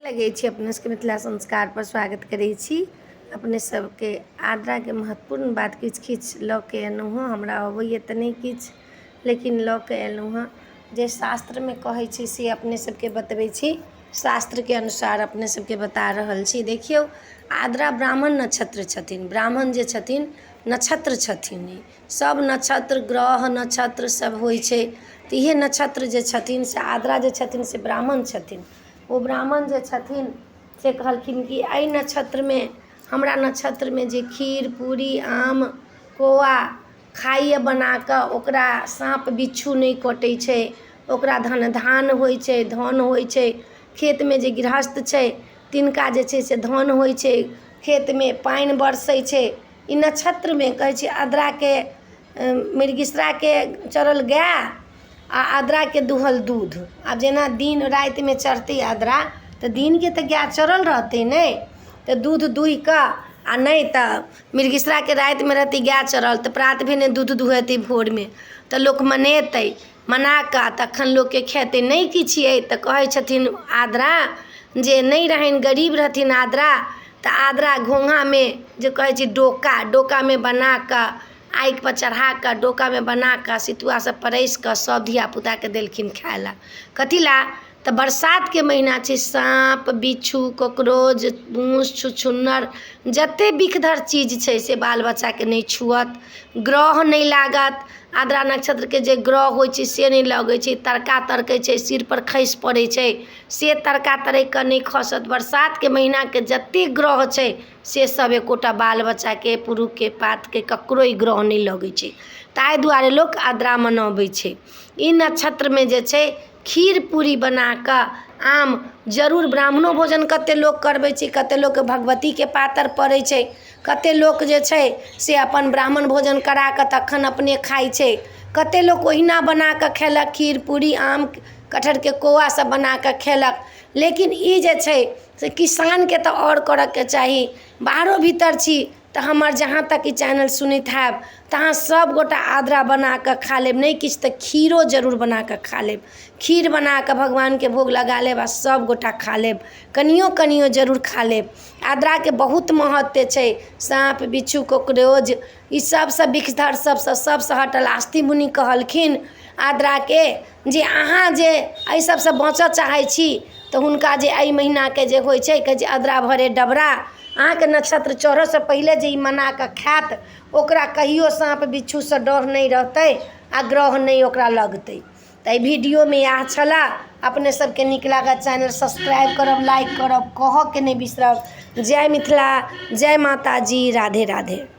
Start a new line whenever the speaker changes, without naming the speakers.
लगै छी अपने सबके मिथिला संस्कारपर स्वागत करै छी। अपने सबके आद्राके महत्वपूर्ण बात किछु किछु लऽ के एलहुँ हँ। हमरा अबैए तऽ नहि किछु, लेकिन लऽ के एलहुँ हँ। जे शास्त्रमे कहै छै से अपने सबके बतबै छी। शास्त्रके अनुसार अपने सबके बता रहल छी। देखियौ, आद्रा ब्राह्मण नक्षत्र छथिन। ब्राह्मण जे छथिन नक्षत्र छथिन, ई सब नक्षत्र ग्रह नक्षत्र सब होइ छै, तऽ इहे नक्षत्र जे छथिन से आद्रा जे छथिन से ब्राह्मण छथिन। ओ ब्राह्मण जे छथिन से कहलखिन कि एहि नक्षत्रमे, हमरा नक्षत्रमे जे खीर पूरी आम कौआ खाइए बनाकऽ, ओकरा साँप बिच्छू नहि कटै छै, ओकरा धन धान होइ छै, धन होइ छै। खेतमे जे गृहस्थ छै तिनका जे छै से धन होइ छै, खेतमे पानि बरसै छै। ई नक्षत्रमे कहै छै आद्राके मृगशिराके चरल गाय आ आद्राके दुहल दूध। आब जेना दिन रातिमे चढ़तै आद्रा, तऽ दिनके तऽ गाय चरल रहतै ने, तऽ दूध दुहि कऽ, आ नहि तऽ मृगशिराके रातिमे रहतै गाय चरल तऽ प्रात भेने दूध दुहेतै, भोरमे तऽ लोक मनेतै, मना कऽ तखन लोकके खेतै। नहि किछु अइ तऽ कहै छथिन आद्रा जे नहि रहनि, गरीब रहथिन आद्रा, तऽ आद्रा घोँघामे जे कहै छै डोका, डोकामे बना कऽ आगिपर चढ़ा कऽ डोकामे बना कऽ सितुआसँ परसि कऽ सभ धियापुताके देलखिन खाय लए। कथी लए? तऽ बरसातके महीना छै, साँप बिच्छू कॉकरोच मूस छुछुन्नर जतेक बिखधर चीज छै से बाल बच्चाके नहि छुअत, ग्रह नहि लागत। आद्रा नक्षत्रके जे ग्रह होइ छै से नहि लगै छै। तड़का तड़कै छै, सिरपर खसि पड़ै छै, से तड़का तड़कि कऽ नहि खसत। बरसातके महीनाके जतेक ग्रह छै से सभ एकोटा बाल बच्चाके, पुरुषके, पातके ककरो ई ग्रह नहि लगै छै। ताहि दुआरे लोक आद्रा मनबै छै। ई नक्षत्रमे जे छै खीर पूरी बना कऽ आम जरूर, ब्राह्मणो भोजन कतेक लोक करबै छै, कतेक लोकके भगवतीके पातरि पड़ै छै, कतेक लोक जे छै से अपन ब्राह्मण भोजन करा कऽ तखन अपने खाइ छै, कतेक लोक ओहिना बना कऽ खेलक, खीर पूरी आम कटहरके कौआ सभ बना कऽ खेलक। लेकिन ई जे छै से किसानके तऽ आओर करयके चाही। बाहरो भीतर छी तऽ हमर जहाँ तक ई चैनल सुनैत हैब तऽ अहाँ सभगोटा आद्रा बना कऽ खा लेब, नहि किछु तऽ खीरो जरूर बना कऽ खा लेब। खीर बना कऽ भगवानके भोग लगा लेब आ सभगोटा खा लेब, कनियो कनियो जरूर खा लेब। आद्राके बहुत महत्व छै। साँप बिच्छू कॉकरोच ई सभसँ, विषधर सभसँ सभसँ हटल। आस्ति मुनि कहलखिन आद्राके जे अहाँ जे एहि सभसँ बचऽ चाहै छी, तऽ हुनका जे एहि महीनाके जे होइ छै, कहै छै आद्रा भरे डबरा, अहाँके नक्षत्र चढ़ऽसँ पहिले जे ई मना कऽ खायत, ओकरा कहियो साँप बिच्छूसँ डर नहि रहतै आ ग्रह नहि ओकरा लगतै। तऽ एहि वीडियोमे इएह छलए। अपने सबके नीक लागत चैनल सब्सक्राइब करब, लाइक करब, कहऽके नहि बिसरब। जय मिथिला, जय माताजी, राधे राधे।